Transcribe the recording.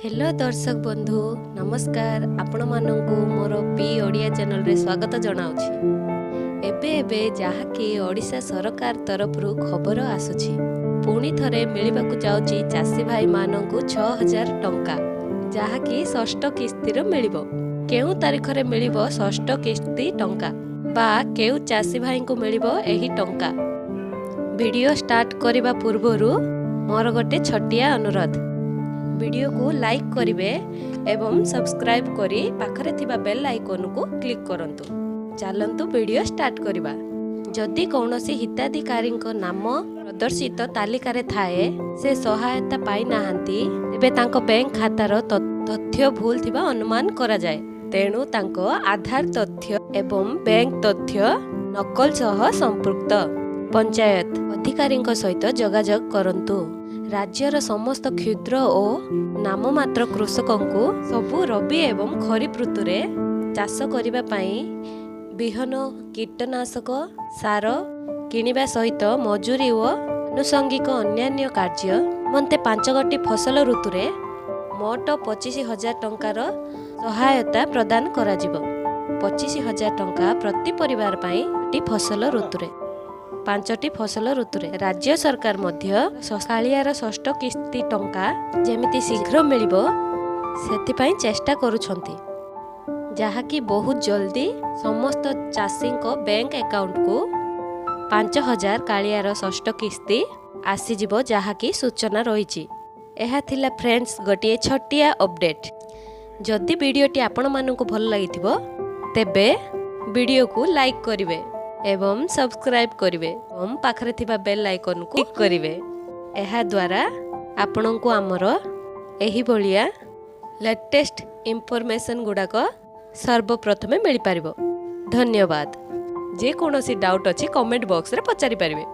Hello ଦର୍ଶକ ବନ୍ଧୁ, ନମସ୍କାର। ଆପଣମାନଙ୍କୁ ମୋର ପି ଓଡ଼ିଆ ଚ୍ୟାନେଲରେ ସ୍ୱାଗତ ଜଣାଉଛି। ଏବେ ଏବେ ଯାହାକି ଓଡ଼ିଶା ସରକାର ତରଫରୁ ଖବର ଆସୁଛି, ପୁଣି ଥରେ ମିଳିବାକୁ ଯାଉଛି ଚାଷୀ ଭାଇମାନଙ୍କୁ 6000 ଟଙ୍କା, ଯାହାକି ଷଷ୍ଠ କିସ୍ତିର ମିଳିବ। କେଉଁ ତାରିଖରେ ମିଳିବ ଷଷ୍ଠ କିସ୍ତି ଟଙ୍କା ବା କେଉଁ ଚାଷୀ ଭାଇଙ୍କୁ ମିଳିବ ଏହି ଟଙ୍କା? ଭିଡ଼ିଓ ଷ୍ଟାର୍ଟ କରିବା ପୂର୍ବରୁ ମୋର ଗୋଟେ ଛୋଟିଆ ଅନୁରୋଧ, ଭିଡ଼ିଓକୁ ଲାଇକ୍ କରିବେ ଏବଂ ସବସ୍କ୍ରାଇବ୍ କରି ପାଖରେ ଥିବା ବେଲ୍ ଆଇକନ୍କୁ କ୍ଲିକ୍ କରନ୍ତୁ। ଚାଲନ୍ତୁ ଭିଡ଼ିଓ ଷ୍ଟାର୍ଟ କରିବା। ଯଦି କୌଣସି ହିତାଧିକାରୀଙ୍କ ନାମ ପ୍ରଦର୍ଶିତ ତାଲିକାରେ ଥାଏ, ସେ ସହାୟତା ପାଇନାହାନ୍ତି, ତେବେ ତାଙ୍କ ବ୍ୟାଙ୍କ ଖାତାର ତଥ୍ୟ ଭୁଲ ଥିବା ଅନୁମାନ କରାଯାଏ। ତେଣୁ ତାଙ୍କ ଆଧାର ତଥ୍ୟ ଏବଂ ବ୍ୟାଙ୍କ ତଥ୍ୟ ନକଲ ସହ ସମ୍ପୃକ୍ତ ପଞ୍ଚାୟତ ଅଧିକାରୀଙ୍କ ସହିତ ଯୋଗାଯୋଗ କରନ୍ତୁ। ରାଜ୍ୟର ସମସ୍ତ କ୍ଷୁଦ୍ର ଓ ନାମମାତ୍ର କୃଷକଙ୍କୁ ସବୁ ରବି ଏବଂ ଖରିଫ ଋତୁରେ ଚାଷ କରିବା ପାଇଁ ବିହନ, କୀଟନାଶକ, ସାର କିଣିବା ସହିତ ମଜୁରୀ ଓ ଆନୁଷଙ୍ଗିକ ଅନ୍ୟାନ୍ୟ କାର୍ଯ୍ୟ ନିମନ୍ତେ 5 ଗୋଟି ଫସଲ ଋତୁରେ ମୋଟ 25,000 ଟଙ୍କାର ସହାୟତା ପ୍ରଦାନ କରାଯିବ। 25,000 ଟଙ୍କା ପ୍ରତି ପରିବାର ପାଇଁ ଟି ଫସଲ ଋତୁରେ, 5ଟି ଫସଲ ଋତୁରେ। ରାଜ୍ୟ ସରକାର ମଧ୍ୟ କାଳିଆର ଷଷ୍ଠ କିସ୍ତି ଟଙ୍କା ଯେମିତି ଶୀଘ୍ର ମିଳିବ ସେଥିପାଇଁ ଚେଷ୍ଟା କରୁଛନ୍ତି, ଯାହାକି ବହୁତ ଜଲ୍ଦି ସମସ୍ତ ଚାଷୀଙ୍କ ବ୍ୟାଙ୍କ ଆକାଉଣ୍ଟକୁ 5000 କାଳିଆର ଷଷ୍ଠ କିସ୍ତି ଆସିଯିବ, ଯାହାକି ସୂଚନା ରହିଛି। ଏହା ଥିଲା ଫ୍ରେଣ୍ଡସ୍ ଗୋଟିଏ ଛୋଟିଆ ଅପଡେଟ୍। ଯଦି ଭିଡ଼ିଓଟି ଆପଣମାନଙ୍କୁ ଭଲ ଲାଗିଥିବ, ତେବେ ଭିଡ଼ିଓକୁ ଲାଇକ୍ କରିବେ ଏବଂ ସବସ୍କ୍ରାଇବ୍ କରିବେ ଏବଂ ପାଖରେ ଥିବା ବେଲ୍ ଆଇକନ୍କୁ କ୍ଲିକ୍ କରିବେ। ଏହାଦ୍ୱାରା ଆପଣଙ୍କୁ ଆମର ଏହିଭଳିଆ ଲେଟେଷ୍ଟ ଇନଫର୍ମେସନ୍ ଗୁଡ଼ାକ ସର୍ବପ୍ରଥମେ ମିଳିପାରିବ। ଧନ୍ୟବାଦ। ଯେକୌଣସି ଡାଉଟ୍ ଅଛି, କମେଣ୍ଟ ବକ୍ସରେ ପଚାରି ପାରିବେ।